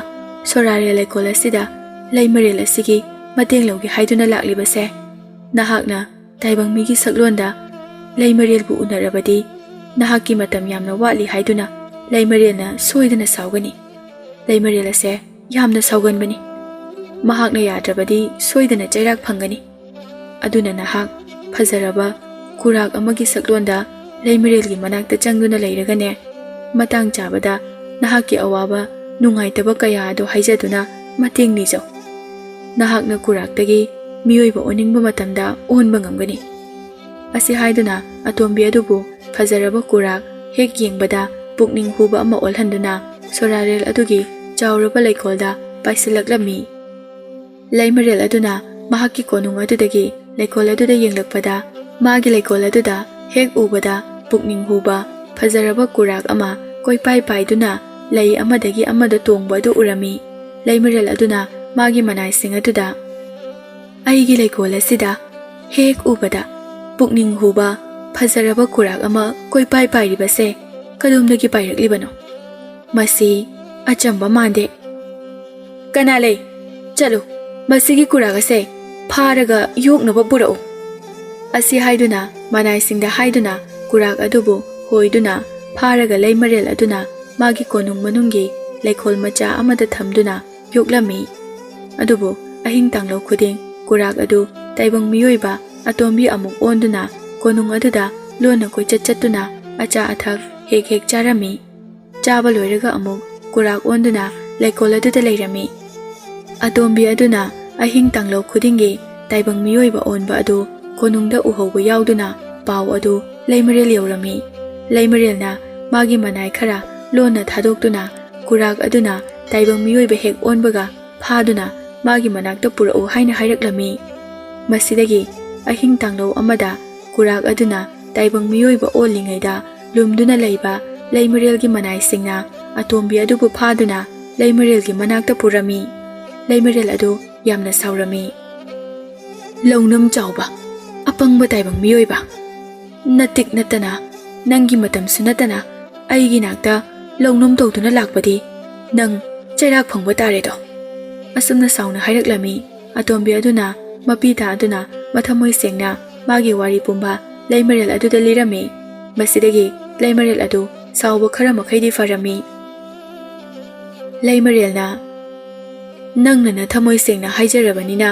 ꯁꯣꯔꯥꯔꯦ ꯂꯩꯀꯣꯜ ꯑꯁꯤꯗ ꯂꯩꯃꯔꯦꯜ ꯑꯁꯤꯒꯤ ꯃꯇꯦꯡ ꯂꯧꯒꯦ ꯍꯥꯏꯗꯨꯅ ꯂꯥꯛꯂꯤꯕꯁꯦ, ꯅꯍꯥꯛꯅ ꯇꯥꯏꯕꯪ ꯃꯤꯒꯤ ꯁꯛꯂꯣꯟꯗ ꯂꯩꯃꯔꯦꯜꯕꯨ ꯎꯅꯔꯕꯗꯤ, ꯅꯍꯥꯛꯀꯤ ꯃꯇꯝ ꯌꯥꯝꯅ ꯋꯥꯠꯂꯤ ꯍꯥꯏꯗꯨꯅ ꯂꯩꯃꯔꯦꯜꯅ ꯁꯣꯏꯗꯅ ꯁꯥꯎꯒꯅꯤ꯫ ꯂꯩꯃꯔꯦꯜ ꯑꯁꯦ ꯌꯥꯝꯅ ꯁꯥꯎꯒꯟꯕꯅꯤ꯫ ꯃꯍꯥꯛꯅ ꯌꯥꯗ꯭ꯔꯕꯗꯤ ꯁꯣꯏꯗꯅ ꯆꯩꯔꯥꯛ ꯐꯪꯒꯅꯤ꯫ ꯑꯗꯨꯅ ꯅꯍꯥꯛ ꯐꯖꯔꯕ ꯀꯨꯔꯥꯛ ꯑꯃꯒꯤ ꯁꯛꯂꯣꯟꯗ ꯂꯩꯃꯔꯦꯜꯒꯤ ꯃꯅꯥꯛꯇ ꯆꯪꯗꯨꯅ ꯂꯩꯔꯒꯅꯦ, ꯃꯇꯥꯡ ꯆꯥꯕꯗ ꯅꯍꯥꯛꯀꯤ ꯑꯋꯥꯕ ꯅꯨꯡꯉꯥꯏꯇꯕ ꯀꯌꯥ ꯑꯗꯨ ꯍꯥꯏꯖꯗꯨꯅ ꯃꯇꯦꯡ ꯅꯤꯖꯧ꯫ ꯅꯍꯥꯛꯅ ꯀꯨꯔꯥꯛꯇꯒꯤ ꯃꯤꯑꯣꯏꯕ ꯑꯣꯟꯅꯤꯡꯕ ꯃꯇꯝꯗ ꯑꯣꯟꯕ ꯉꯝꯒꯅꯤ"꯫ ꯑꯁꯤ ꯍꯥꯏꯗꯨꯅ ꯑꯇꯣꯝꯕꯤ ꯑꯗꯨꯕꯨ ꯐꯖꯔꯕ ꯀꯨꯔꯥꯛ ꯍꯦꯛ ꯌꯦꯡꯕꯗ ꯄꯨꯛꯅꯤꯡ ꯍꯨꯕ ꯑꯃ ꯑꯣꯜꯍꯟꯗꯨꯅ ꯁꯣꯔꯥꯔꯦꯜ ꯑꯗꯨꯒꯤ ꯆꯥꯎꯔꯕ ꯂꯩꯀꯣꯜꯗ ꯄꯥꯏꯁꯤꯜꯂꯛꯂꯝꯃꯤ꯫ ꯂꯩꯃꯔꯦꯜ ꯑꯗꯨꯅ ꯃꯍꯥꯛꯀꯤ ꯀꯣꯅꯨꯡ ꯑꯗꯨꯗꯒꯤ ꯂꯩꯀꯣꯜ ꯑꯗꯨꯗ ꯌꯦꯡꯂꯛꯄꯗ, ꯃꯥꯒꯤ ꯂꯩꯀꯣꯜ ꯑꯗꯨꯗ ꯍꯦꯛ ꯎꯕꯗ ꯄꯨꯛꯅꯤꯡ ꯍꯨꯕ ꯐꯖꯔꯕ ꯀꯨꯔꯥꯛ ꯑꯃ ꯀꯣꯏꯄꯥꯏ ꯄꯥꯏꯗꯨꯅ ꯂꯩ ꯑꯃꯗꯒꯤ ꯑꯃꯗ ꯇꯣꯡꯕ ꯑꯗꯨ ꯎꯔꯝꯃꯤ꯫ ꯂꯩꯃꯔꯦꯜ ꯑꯗꯨꯅ ꯃꯥꯒꯤ ꯃꯅꯥꯏꯁꯤꯡ ꯑꯗꯨꯗ, "ꯑꯩꯒꯤ ꯂꯩꯀꯣꯜ ꯑꯁꯤꯗ ꯍꯦꯛ ꯎꯕꯗ ꯄꯨꯛꯅꯤꯡ ꯍꯨꯕ ꯐꯖꯔꯕ ꯀꯨꯔꯥꯛ ꯑꯃ ꯀꯣꯏꯄꯥꯏ ꯄꯥꯏꯔꯤꯕꯁꯦ ꯀꯗꯣꯝꯗꯒꯤ ꯄꯥꯏꯔꯛꯂꯤꯕꯅꯣ? ꯃꯁꯤ ꯑꯆꯝꯕ ꯃꯥꯟꯗꯦ꯫ ꯀꯅꯥ ꯂꯩ? ꯆꯠꯂꯨ, ꯃꯁꯤꯒꯤ ꯀꯨꯔꯥꯛ ꯑꯁꯦ ꯐꯥꯔꯒ ꯌꯣꯛꯅꯕ ꯄꯨꯔꯛꯎ"꯫ ꯑꯁꯤ ꯍꯥꯏꯗꯨꯅ, ꯃꯅꯥꯏꯁꯤꯡꯗ ꯍꯥꯏꯗꯨꯅ, ꯀꯨꯔꯥꯛ ꯑꯗꯨꯕꯨ ꯍꯣꯏꯗꯨꯅ ꯐꯥꯔꯒ ꯂꯩꯃꯔꯦꯜ ꯑꯗꯨꯅ ꯃꯥꯒꯤ ꯀꯣꯅꯨꯡ ꯃꯅꯨꯡꯒꯤ ꯂꯩꯀꯣꯜ ꯃꯆꯥ ꯑꯃꯗ ꯊꯝꯗꯨꯅ ꯌꯣꯛꯂꯝꯃꯤ꯫ ꯑꯗꯨꯕꯨ ꯑꯍꯤꯡ ꯇꯥꯡꯂꯧ ꯈꯨꯗꯤꯡ ꯀꯨꯔꯥꯛ ꯑꯗꯨ ꯇꯥꯏꯕꯪ ꯃꯤꯑꯣꯏꯕ ꯑꯇꯣꯝꯕꯤ ꯑꯃꯨꯛ ꯑꯣꯟꯗꯨꯅ ꯀꯣꯅꯨꯡ ꯑꯗꯨꯗ ꯂꯣꯟꯅ ꯀꯣꯏꯆꯠ ꯆꯠꯇꯨꯅ ꯑꯆꯥ ꯑꯊꯛ ꯍꯦꯛ ꯍꯦꯛ ꯆꯥꯔꯝꯃꯤ꯫ ꯆꯥꯕ ꯂꯣꯏꯔꯒ ꯑꯃꯨꯛ ꯀꯨꯔꯥꯛ ꯑꯣꯟꯗꯨꯅ ꯂꯩꯀꯣꯜ ꯑꯗꯨꯗ ꯂꯩꯔꯝꯃꯤ꯫ ꯑꯇꯣꯝꯕꯤ ꯑꯗꯨꯅ ꯑꯍꯤꯡ ꯇꯥꯡꯂꯧ ꯈꯨꯗꯤꯡꯒꯤ ꯇꯥꯏꯕꯪ ꯃꯤꯑꯣꯏꯕ ꯑꯣꯟꯕ ꯑꯗꯨ ꯀꯣꯅꯨꯡꯗ ꯎꯍꯧꯕ ꯌꯥꯎꯗꯨꯅ ꯄꯥꯎ ꯑꯗꯨ ꯂꯩꯃꯔꯦꯜ ꯌꯧꯔꯝꯃꯤ꯫ ꯂꯩꯃꯔꯦꯜꯅ ꯃꯥꯒꯤ ꯃꯅꯥꯏ ꯈꯔ ꯂꯣꯟꯅ ꯊꯥꯗꯣꯛꯇꯨꯅ ꯀꯨꯔꯥꯛ ꯑꯗꯨꯅ ꯇꯥꯏꯕꯪ ꯃꯤꯑꯣꯏꯕ ꯍꯦꯛ ꯑꯣꯟꯕꯒ ꯐꯥꯗꯨꯅ ꯃꯥꯒꯤ ꯃꯅꯥꯛꯇ ꯄꯨꯔꯛꯎ ꯍꯥꯏꯅ ꯍꯥꯏꯔꯛꯂꯝꯃꯤ꯫ ꯃꯁꯤꯗꯒꯤ ꯑꯍꯤꯡ ꯇꯥꯡꯂꯧ ꯑꯃꯗ ꯀꯨꯔꯥꯛ ꯑꯗꯨꯅ ꯇꯥꯏꯕꯪ ꯃꯤꯑꯣꯏꯕ ꯑꯣꯜꯂꯤꯉꯩꯗ ꯂꯨꯝꯗꯨꯅ ꯂꯩꯕ ꯂꯩꯃꯔꯦꯜꯒꯤ ꯃꯅꯥꯏꯁꯤꯡꯅ ꯑꯇꯣꯝꯕꯤ ꯑꯗꯨꯕꯨ ꯐꯥꯗꯨꯅ ꯂꯩꯃꯔꯦꯜꯒꯤ ꯃꯅꯥꯛꯇ ꯄꯨꯔꯝꯃꯤ꯫ ꯂꯩꯃꯔꯦꯜ ꯑꯗꯨ ꯌꯥꯝꯅ ꯁꯥꯎꯔꯝꯃꯤ꯫ "ꯂꯧꯅꯝ ꯆꯥꯎꯕ, ꯑꯄꯪꯕ ꯇꯥꯏꯕꯪ ꯃꯤꯑꯣꯏꯕ, ꯅꯇꯤꯛ ꯅꯠꯇꯅ, ꯅꯪꯒꯤ ꯃꯇꯝꯁꯨ ꯅꯠꯇꯅ ꯑꯩꯒꯤ ꯅꯥꯛꯇ ꯂꯧꯅꯨꯝ ꯇꯧꯗꯨꯅ ꯂꯥꯛꯄꯗꯤ ꯅꯪ ꯆꯩꯔꯥꯛ ꯐꯪꯕ ꯇꯥꯔꯦꯗꯣ꯫ ꯑꯁꯨꯝꯅ ꯁꯥꯎꯅ ꯍꯥꯏꯔꯛꯂꯝꯃꯤ꯫ ꯑꯇꯣꯝꯕꯤ ꯑꯗꯨꯅ ꯃꯄꯤ ꯇꯥꯗꯨꯅ ꯃꯊꯃꯣꯏ ꯁꯦꯡꯅ ꯃꯥꯒꯤ ꯋꯥꯔꯤ ꯄꯨꯝꯕ ꯂꯩꯃꯔꯦꯜ ꯑꯗꯨꯗ ꯂꯤꯔꯝꯃꯤ꯫ ꯃꯁꯤꯗꯒꯤ ꯂꯩꯃꯔꯦꯜ ꯑꯗꯨ ꯁꯥꯎꯕ ꯈꯔ ꯃꯈꯩꯗꯤ ꯐꯔꯝꯃꯤ꯫ ꯂꯩꯃꯔꯦꯜꯅ, "ꯅꯪꯅ ꯅꯊꯃꯣꯏ ꯁꯦꯡꯅ ꯍꯥꯏꯖꯔꯕꯅꯤꯅ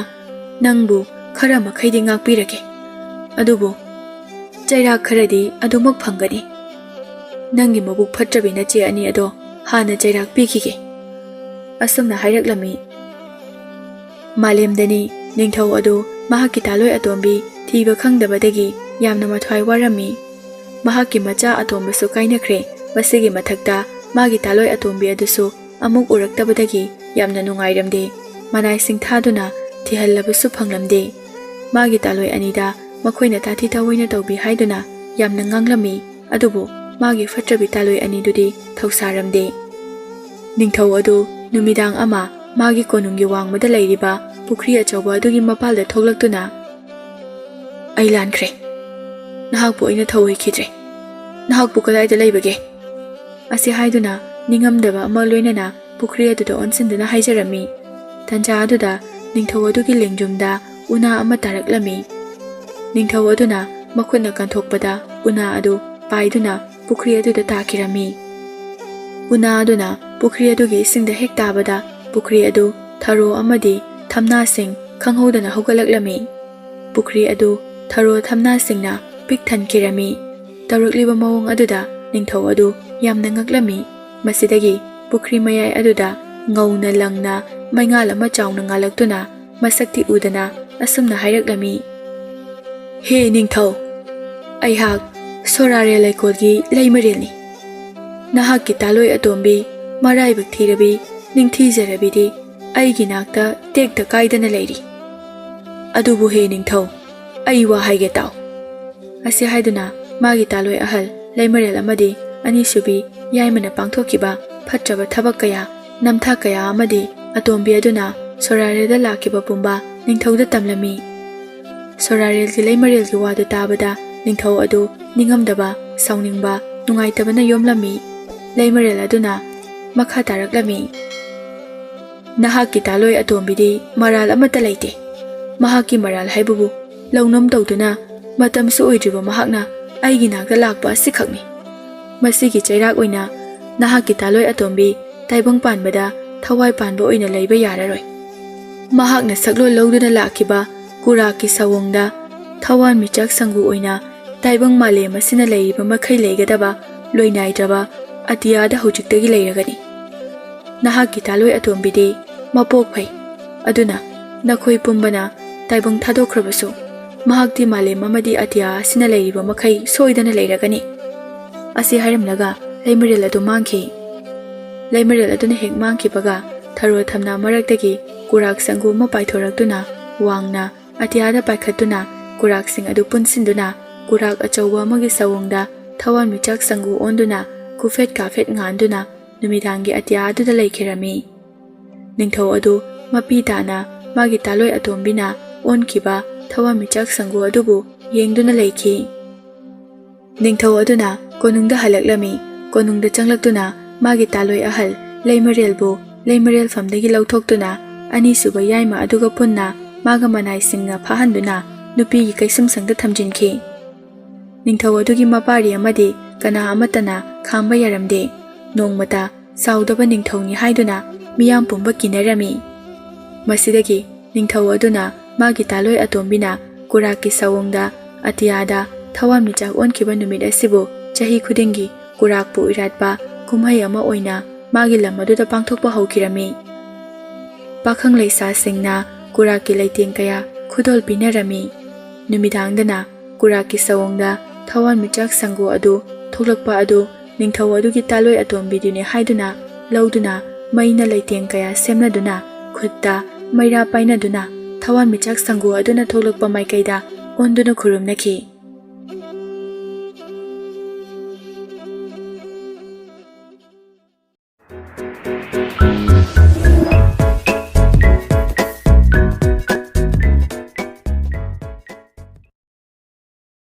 ꯅꯪꯕꯨ ꯈꯔ ꯃꯈꯩꯗꯤ ꯉꯥꯛꯄꯤꯔꯒꯦ꯫ ꯑꯗꯨꯕꯨ ꯆꯩꯔꯥꯛ ꯈꯔꯗꯤ ꯑꯗꯨꯃꯛ ꯐꯪꯒꯅꯤ꯫ ꯅꯪꯒꯤ ꯃꯕꯨꯛ ꯐꯠꯇ꯭ꯔꯕꯤ ꯅꯆꯦ ꯑꯅꯤ ꯑꯗꯣ ꯍꯥꯟꯅ ꯆꯩꯔꯥꯛ ꯄꯤꯈꯤꯒꯦ"꯫ ꯑꯁꯨꯝꯅ ꯍꯥꯏꯔꯛꯂꯝꯃꯤ꯫ ꯃꯥꯂꯦꯝꯗꯅꯤ ꯅꯤꯡꯊꯧ ꯑꯗꯨ ꯃꯍꯥꯛꯀꯤ ꯇꯥꯂꯣꯏ ꯑꯇꯣꯝꯕꯤ ꯊꯤꯕ ꯈꯪꯗꯕꯗꯒꯤ ꯌꯥꯝꯅ ꯃꯊ꯭ꯋꯥꯏ ꯋꯥꯔꯝꯃꯤ꯫ ꯃꯍꯥꯛꯀꯤ ꯃꯆꯥ ꯑꯇꯣꯝꯕꯁꯨ ꯀꯥꯏꯅꯈ꯭ꯔꯦ꯫ ꯃꯁꯤꯒꯤ ꯃꯊꯛꯇ ꯃꯥꯒꯤ ꯇꯥꯂꯣꯏ ꯑꯇꯣꯝꯕꯤ ꯑꯗꯨꯁꯨ ꯑꯃꯨꯛ ꯎꯔꯛꯇꯕꯗꯒꯤ ꯌꯥꯝꯅ ꯅꯨꯡꯉꯥꯏꯔꯝꯗꯦ꯫ ꯃꯅꯥꯏꯁꯤꯡ ꯊꯥꯗꯨꯅ ꯊꯤꯍꯜꯂꯕꯁꯨ ꯐꯪꯂꯝꯗꯦ꯫ ꯃꯥꯒꯤ ꯇꯥꯂꯣꯏ ꯑꯅꯤꯗ ꯃꯈꯣꯏꯅ ꯇꯥꯊꯤ ꯇꯥꯑꯣꯏꯅ ꯇꯧꯕꯤ ꯍꯥꯏꯗꯨꯅ ꯌꯥꯝꯅ ꯉꯥꯡꯂꯝꯃꯤ꯫ ꯑꯗꯨꯕꯨ ꯃꯥꯒꯤ ꯐꯠꯇ꯭ꯔꯕꯤ ꯇꯥꯂꯣꯏ ꯑꯅꯤꯗꯨꯗꯤ ꯊꯧꯁꯥꯔꯝꯗꯦ꯫ ꯅꯤꯡꯊꯧ ꯑꯗꯨ ꯅꯨꯃꯤꯗꯥꯡ ꯑꯃ ꯃꯥꯒꯤ ꯀꯣꯅꯨꯡꯒꯤ ꯋꯥꯡꯃꯗ ꯂꯩꯔꯤꯕ ꯄꯨꯈ꯭ꯔꯤ ꯑꯆꯧꯕ ꯑꯗꯨꯒꯤ ꯃꯄꯥꯜꯗ ꯊꯣꯛꯂꯛꯇꯨꯅ, "ꯑꯩ ꯂꯥꯟꯈ꯭ꯔꯦ꯫ ꯅꯍꯥꯛꯄꯨ ꯑꯩꯅ ꯊꯧꯑꯣꯏꯈꯤꯗ꯭ꯔꯦ꯫ ꯅꯍꯥꯛꯄꯨ ꯀꯗꯥꯏꯗ ꯂꯩꯕꯒꯦ?" ꯑꯁꯤ ꯍꯥꯏꯗꯨꯅ ꯅꯤꯡꯉꯝꯗꯕ ꯑꯃ ꯂꯣꯏꯅꯅ ꯄꯨꯈ꯭ꯔꯤ ꯑꯗꯨꯗ ꯑꯣꯟꯁꯤꯟꯗꯨꯅ ꯍꯥꯏꯖꯔꯝꯃꯤ꯫ ꯇꯟꯖꯥ ꯑꯗꯨꯗ ꯅꯤꯡꯊꯧ ꯑꯗꯨꯒꯤ ꯂꯦꯡꯖꯨꯝꯗ ꯎꯅꯥ ꯑꯃ ꯇꯥꯔꯛꯂꯝꯃꯤ꯫ ꯅꯤꯡꯊꯧ ꯑꯗꯨꯅ ꯃꯈꯨꯠꯅ ꯀꯟꯊꯣꯛꯄꯗ ꯎꯅꯥ ꯑꯗꯨ ꯄꯥꯏꯗꯨꯅ ꯄꯨꯈ꯭ꯔꯤ ꯑꯗꯨꯗ ꯇꯥꯈꯤꯔꯝꯃꯤ꯫ ꯎꯅꯥ ꯑꯗꯨꯅ ꯄꯨꯈ꯭ꯔꯤ ꯑꯗꯨꯒꯤ ꯏꯁꯤꯡꯗ ꯍꯦꯛ ꯇꯥꯕꯗ ꯄꯨꯈ꯭ꯔꯤ ꯑꯗꯨ ꯊꯔꯣ ꯑꯃꯗꯤ ꯊꯝꯅꯥꯁꯤꯡ ꯈꯪꯍꯧꯗꯅ ꯍꯧꯒꯠꯂꯛꯂꯝꯃꯤ꯫ ꯄꯨꯈ꯭ꯔꯤ ꯑꯗꯨ ꯊꯔꯣ ꯊꯝꯅꯥꯁꯤꯡꯅ ꯄꯤꯛ ꯊꯟꯈꯤꯔꯝꯃꯤ꯫ ꯇꯧꯔꯛꯂꯤꯕ ꯃꯑꯣꯡ ꯑꯗꯨꯗ ꯅꯤꯡꯊꯧ ꯑꯗꯨ ꯌꯥꯝꯅ ꯉꯛꯂꯝꯃꯤ꯫ ꯃꯁꯤꯗꯒꯤ ꯄꯨꯈ꯭ꯔꯤ ꯃꯌꯥꯏ ꯑꯗꯨꯗ ꯉꯧꯅ ꯂꯪꯅ ꯃꯩꯉꯥꯜ ꯑꯃ ꯆꯥꯎꯅ ꯉꯥꯜꯂꯛꯇꯨꯅ ꯃꯁꯛꯇꯤ ꯎꯗꯅ ꯑꯁꯨꯝꯅ ꯍꯥꯏꯔꯛꯂꯝꯃꯤ, "ꯍꯦ ꯅꯤꯡꯊꯧ, ꯑꯩꯍꯥꯛ ꯁꯣꯔꯥꯔꯦ ꯂꯩꯀꯣꯜꯒꯤ ꯂꯩꯃꯔꯦꯜꯅꯤ꯫ ꯅꯍꯥꯛꯀꯤ ꯇꯥꯂꯣꯏ ꯑꯇꯣꯝꯕꯤ, ꯃꯔꯥꯏꯕꯛ ꯊꯤꯔꯕꯤ, ꯅꯤꯡꯊꯤꯖꯔꯕꯤꯗꯤ ꯑꯩꯒꯤ ꯅꯥꯛꯇ ꯇꯦꯛꯇ ꯀꯥꯏꯗꯅ ꯂꯩꯔꯤ꯫ ꯑꯗꯨꯕꯨ ꯍꯦ ꯅꯤꯡꯊꯧ, ꯑꯩ ꯋꯥ ꯍꯥꯏꯒꯦ ꯇꯥꯎ"꯫ ꯑꯁꯤ ꯍꯥꯏꯗꯨꯅ ꯃꯥꯒꯤ ꯇꯥꯂꯣꯏ ꯑꯍꯜ ꯂꯩꯃꯔꯦꯜ ꯑꯃꯗꯤ ꯑꯅꯤꯁꯨꯕꯤ ꯌꯥꯏꯃꯅ ꯄꯥꯡꯊꯣꯛꯈꯤꯕ ꯐꯠꯇ꯭ꯔꯕ ꯊꯕꯛ ꯀꯌꯥ, ꯅꯝꯊꯥꯛ ꯀꯌꯥ ꯑꯃꯗꯤ ꯑꯇꯣꯝꯕꯤ ꯑꯗꯨꯅ ꯁꯣꯔꯥꯔꯦꯜꯗ ꯂꯥꯛꯈꯤꯕ ꯄꯨꯝꯕ ꯅꯤꯡꯊꯧꯗ ꯇꯝꯂꯝꯃꯤ꯫ ꯁꯣꯔꯥꯔꯦꯜꯒꯤ ꯂꯩꯃꯔꯦꯜꯒꯤ ꯋꯥꯗꯨ ꯇꯥꯕꯗ ꯅꯤꯡꯊꯧ ꯑꯗꯨ ꯅꯤꯡꯉꯝꯗꯕ, ꯁꯥꯎꯅꯤꯡꯕ, ꯅꯨꯡꯉꯥꯏꯇꯕꯅ ꯌꯣꯝꯂꯝꯃꯤ꯫ ꯂꯩꯃꯔꯦꯜ ꯑꯗꯨꯅ ꯃꯈꯥ ꯇꯥꯔꯛꯂꯝꯃꯤ, "ꯅꯍꯥꯛꯀꯤ ꯇꯥꯂꯣꯏ ꯑꯇꯣꯝꯕꯤꯗꯤ ꯃꯔꯥꯜ ꯑꯃꯠꯇ ꯂꯩꯇꯦ꯫ ꯃꯍꯥꯛꯀꯤ ꯃꯔꯥꯜ ꯍꯥꯏꯕꯕꯨ ꯂꯧꯅꯝ ꯇꯧꯗꯨꯅ ꯃꯇꯝꯁꯨ ꯑꯣꯏꯗ꯭ꯔꯤꯕ ꯃꯍꯥꯛꯅ ꯑꯩꯒꯤ ꯅꯥꯛꯇ ꯂꯥꯛꯄ ꯑꯁꯤꯈꯛꯅꯤ꯫ ꯃꯁꯤꯒꯤ ꯆꯩꯔꯥꯛ ꯑꯣꯏꯅ ꯅꯍꯥꯛꯀꯤ ꯇꯥꯂꯣꯏ ꯑꯇꯣꯝꯕꯤ ꯇꯥꯏꯕꯪ ꯄꯥꯟꯕꯗ ꯊꯋꯥꯏ ꯄꯥꯟꯕ ꯑꯣꯏꯅ ꯂꯩꯕ ꯌꯥꯔꯔꯣꯏ꯫ ꯃꯍꯥꯛꯅ ꯁꯛꯂꯣꯟ ꯂꯧꯗꯨꯅ ꯂꯥꯛꯈꯤꯕ ꯀꯨꯔꯥꯛꯀꯤ ꯁꯑꯣꯡꯗ ꯊꯋꯥꯟꯃꯤꯆꯥꯛ ꯁꯪꯒꯨ ꯑꯣꯏꯅ ꯇꯥꯏꯕꯪ ꯃꯥꯂꯦꯝ ꯑꯁꯤꯅ ꯂꯩꯔꯤꯕ ꯃꯈꯩ ꯂꯩꯒꯗꯕ ꯂꯣꯏꯅꯥꯏꯗ꯭ꯔꯕ ꯑꯇꯤꯌꯥꯗ ꯍꯧꯖꯤꯛꯇꯒꯤ ꯂꯩꯔꯒꯅꯤ꯫ ꯅꯍꯥꯛꯀꯤ ꯇꯥꯂꯣꯏ ꯑꯇꯣꯝꯕꯤꯗꯤ ꯃꯄꯣꯛ ꯐꯩ꯫ ꯑꯗꯨꯅ ꯅꯈꯣꯏ ꯄꯨꯝꯕꯅ ꯇꯥꯏꯕꯪ ꯊꯥꯗꯣꯛꯈ꯭ꯔꯕꯁꯨ ꯃꯍꯥꯛꯇꯤ ꯃꯥꯂꯦꯝ ꯑꯃꯗꯤ ꯑꯇꯤꯌꯥ ꯑꯁꯤꯅ ꯂꯩꯔꯤꯕ ꯃꯈꯩ ꯁꯣꯏꯗꯅ ꯂꯩꯔꯒꯅꯤ"꯫ ꯑꯁꯤ ꯍꯥꯏꯔꯝꯂꯒ ꯂꯩꯃꯔꯦꯜ ꯑꯗꯨ ꯃꯥꯡꯈꯤ꯫ ꯂꯩꯃꯔꯦꯜ ꯑꯗꯨꯅ ꯍꯦꯛ ꯃꯥꯡꯈꯤꯕꯒ ꯊꯔꯣ ꯊꯝꯅꯥ ꯃꯔꯛꯇꯒꯤ ꯀꯨꯔꯥꯛ ꯁꯪꯒꯨ ꯑꯃ ꯄꯥꯏꯊꯣꯔꯛꯇꯨꯅ ꯋꯥꯡꯅ ꯑꯇꯤꯌꯥꯗ ꯄꯥꯏꯈꯠꯇꯨꯅ ꯀꯨꯔꯥꯛꯁꯤꯡ ꯑꯗꯨ ꯄꯨꯟꯁꯤꯟꯗꯨꯅ ꯀꯨꯔꯥꯛ ꯑꯆꯧꯕ ꯑꯃꯒꯤ ꯁꯑꯣꯡꯗ ꯊꯋꯥꯟꯃꯤꯆꯥꯛ ꯁꯪꯒꯨ ꯑꯣꯟꯗꯨꯅ ꯀꯨꯐꯦꯠ ꯀꯥꯐꯦꯠ ꯉꯥꯟꯗꯨꯅ ꯅꯨꯃꯤꯗꯥꯡꯒꯤ ꯑꯇꯤꯌꯥ ꯑꯗꯨꯗ ꯂꯩꯈꯤꯔꯝꯃꯤ꯫ ꯅꯤꯡꯊꯧ ꯑꯗꯨ ꯃꯄꯤ ꯇꯥꯅ ꯃꯥꯒꯤ ꯇꯥꯂꯣꯏ ꯑꯇꯣꯝꯕꯤꯅ ꯑꯣꯟꯈꯤꯕ ꯊꯋꯥꯟꯃꯤꯆꯥꯛ ꯁꯪꯒꯨ ꯑꯗꯨꯕꯨ ꯌꯦꯡꯗꯨꯅ ꯂꯩꯈꯤ꯫ ꯅꯤꯡꯊꯧ ꯑꯗꯨꯅ ꯀꯣꯅꯨꯡꯗ ꯍꯜꯂꯛꯂꯝꯃꯤ꯫ ꯀꯣꯅꯨꯡꯗ ꯆꯪꯂꯛꯇꯨꯅ ꯃꯥꯒꯤ ꯇꯥꯂꯣꯏ ꯑꯍꯜ ꯂꯩꯃꯔꯦꯜꯕꯨ ꯂꯩꯃꯔꯦꯜꯐꯝꯗꯒꯤ ꯂꯧꯊꯣꯛꯇꯨꯅ ꯑꯅꯤꯁꯨꯕ ꯌꯥꯏꯃ ꯑꯗꯨꯒ ꯄꯨꯟꯅ ꯃꯥꯒ ꯃꯅꯥꯏꯁꯤꯡꯅ ꯐꯥꯍꯟꯗꯨꯅ ꯅꯨꯄꯤꯒꯤ ꯀꯩꯁꯨꯝꯁꯪꯗ ꯊꯝꯖꯤꯟꯈꯤ꯫ ꯅꯤꯡꯊꯧ ꯑꯗꯨꯒꯤ ꯃꯄꯥꯔꯤ ꯑꯃꯗꯤ ꯀꯅꯥ ꯑꯃꯠꯇꯅ ꯈꯥꯝꯕ ꯌꯥꯔꯝꯗꯦ꯫ ꯅꯣꯡꯃꯇ ꯆꯥꯎꯗꯕ ꯅꯤꯡꯊꯧꯅꯤ ꯍꯥꯏꯗꯨꯅ ꯃꯤꯌꯥꯝ ꯄꯨꯝꯕ ꯀꯤꯅꯔꯝꯃꯤ꯫ ꯃꯁꯤꯗꯒꯤ ꯅꯤꯡꯊꯧ ꯑꯗꯨꯅ ꯃꯥꯒꯤ ꯇꯥꯂꯣꯏ ꯑꯇꯣꯝꯕꯤꯅ ꯀꯨꯔꯥꯛꯀꯤ ꯁꯑꯣꯡꯗ ꯑꯇꯤꯌꯥꯗ ꯊꯋꯥꯟꯃꯤꯆꯥꯛ ꯑꯣꯟꯈꯤꯕ ꯅꯨꯃꯤꯠ ꯑꯁꯤꯕꯨ ꯆꯍꯤ ꯈꯨꯗꯤꯡꯒꯤ ꯀꯨꯔꯥꯛꯄꯨ ꯏꯔꯥꯠꯄ ꯀꯨꯝꯍꯩ ꯑꯃ ꯑꯣꯏꯅ ꯃꯥꯒꯤ ꯂꯝ ꯑꯗꯨꯗ ꯄꯥꯡꯊꯣꯛꯄ ꯍꯧꯈꯤꯔꯝꯃꯤ꯫ ꯄꯥꯈꯪ ꯂꯩꯁꯥꯁꯤꯡꯅ ꯀꯨꯔꯥꯛꯀꯤ ꯂꯩꯇꯦꯡ ꯀꯌꯥ ꯈꯨꯗꯣꯜ ꯄꯤꯅꯔꯝꯃꯤ꯫ ꯅꯨꯃꯤꯗꯥꯡꯗꯅ ꯀꯨꯔꯥꯛꯀꯤ ꯁꯑꯣꯡꯗ ꯊꯋꯥꯟꯃꯤꯆꯥꯛ ꯁꯪꯒꯨ ꯑꯗꯨ ꯊꯣꯛꯂꯛꯄ ꯑꯗꯨ ꯅꯤꯡꯊꯧ ꯑꯗꯨꯒꯤ ꯇꯥꯂꯣꯏ ꯑꯇꯣꯝꯕꯤꯗꯨꯅꯤ ꯍꯥꯏꯗꯨꯅ ꯂꯧꯗꯨꯅ ꯃꯩꯅ ꯂꯩꯇꯦꯡ ꯀꯌꯥ ꯁꯦꯝꯅꯗꯨꯅ ꯈꯨꯠꯇ ꯃꯩꯔꯥ ꯄꯥꯏꯅꯗꯨꯅ ꯊꯋꯥꯟꯃꯤꯆꯥꯛ ꯁꯪꯒꯨ ꯑꯗꯨꯅ ꯊꯣꯛꯂꯛꯄ ꯃꯥꯏꯀꯩꯗ ꯑꯣꯟꯗꯨꯅ ꯈꯨꯔꯨꯝꯅꯈꯤ꯫